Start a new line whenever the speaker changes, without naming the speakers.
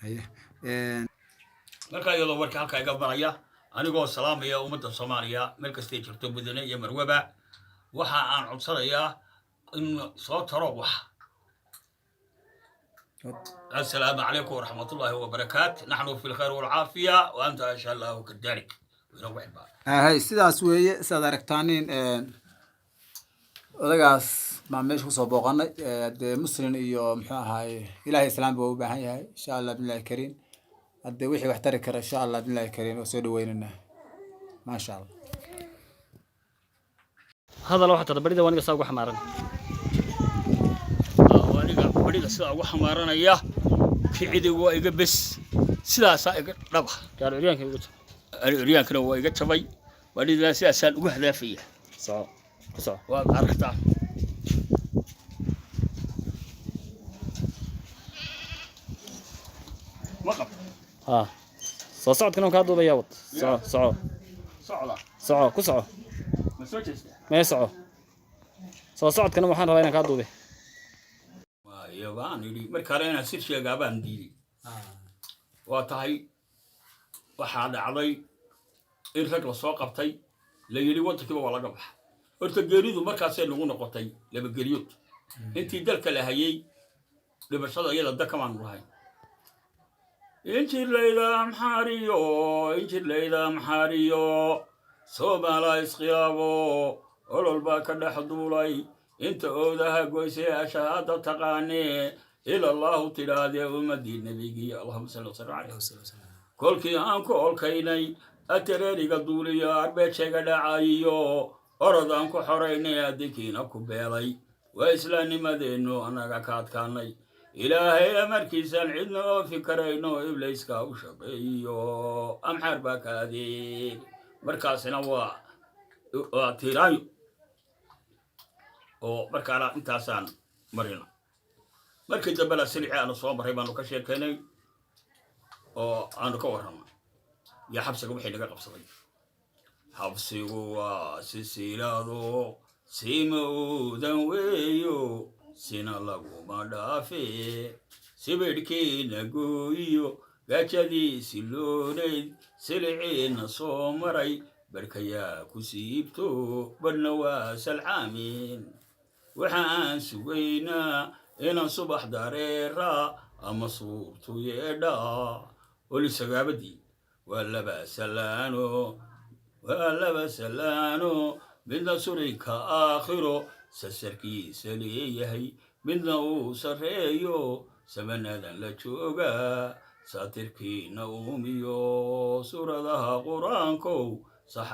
Haye.
Markaa iyadoo warka halkaa iga maraya, anigoo salaamaya ummadda Soomaaliya meel kastay jirto, mudane iyo marwaba, waxa aan codsanayaa in soo taro wax. Assalaamu calaykum waraxmatullaahi wabarakaat. Naxnu fi lkhayr walcaafiya wa anta insha Allahu kadalik. Inagu xibaa.
Hay, sidaas weeye. Sidaad aragtaanin, odagaas baan meesha kusoo booqanay. Dee Muslim iyo muxuu ahaaye, Ilahay Islaamba waa u baahan yahay, insha Allah billahi kariim. Hadde wixii wax tari kara, insha Allah billahi kariim, waa soo dhaweynanaa, maasha Allah.
Hadal waxaa tada barida aniga saa ugu xamaaran.
Aniga barida sidaa ugu xamaaranaya, kicidi waa iga bes, sidaasaa iga dhaba.
Gaar curyaanka igu jab.
Curyaankana waa iga jabay, baridana sidaasaan ugu hadaafaya.
Soco, ku soco.
Waad aragtaa. Ma qabto.
Ha, soo socodkana waan kaa duubaya. Wad, soco, soco.
Socda.
Soco, ku soco.
Ma soo jeestaa?
Mee, soco. Soo socodkana waxaan rabaa inaan kaa duube.
Waayo, baan idhi marka hore inaan sir sheegaa baan diiday. Waa tahay, waxaa dhacday in rag la soo qabtay, la yidhi waddankiiba waa laga baxa. Horta geeridu markaasay nagu noqotay laba geriyood. Intii dalka la hayay dhibashada iyada da kamaanu lahayn. Injirlayda Amxaariyo, injirlayda Amxaariyo, Soomaala iskhilaabo, olol baa ka dhex duulay. Inta oodaha goysay ashahaada taqaanee ilallaahu tidhaahdee ummadii nebigii, allahuma salli wasallam caleyh. Kolkii aan ku olkaynay atareeriga duuliyo, arbeejayga dhacayiyo, orod aan ku xoraynay, adinkiina ku beelay, waa islaamnimadeennu annaga ka adkaanay. Ilaahay amarkiisaan cidna oofi karayno, iblayska u shaqeeyo, Amxaar baa ka adeeg. Markaasina waa tiiraayo oo markaana intaasaan marina. Markii dambena silicii aanu soo marray baanu ka sheekaynay oo aanu ka warramay iyo xabsiga wixii naga qabsaday. Xabsigu waa sisilaado sima uudan weeyo, sina laguma dhaafe. Sibidhkiina gooyiyo, gaajadiisi loonayd, siliciina soo maray, barhkayaa ku siibto, badhna waa salcaamin. Waxaan sugaynaa inaan subax dareera ama suurtu yeedhaa. Olisagaabadii waa laba salaano, waa laba salaano. Midna surinka aakhiro sasarkiisa leeyahay, midna uu sarreeyo samanadan la joogaa. Saatirkiina uumiyo suuradaha Qur-aankow sax.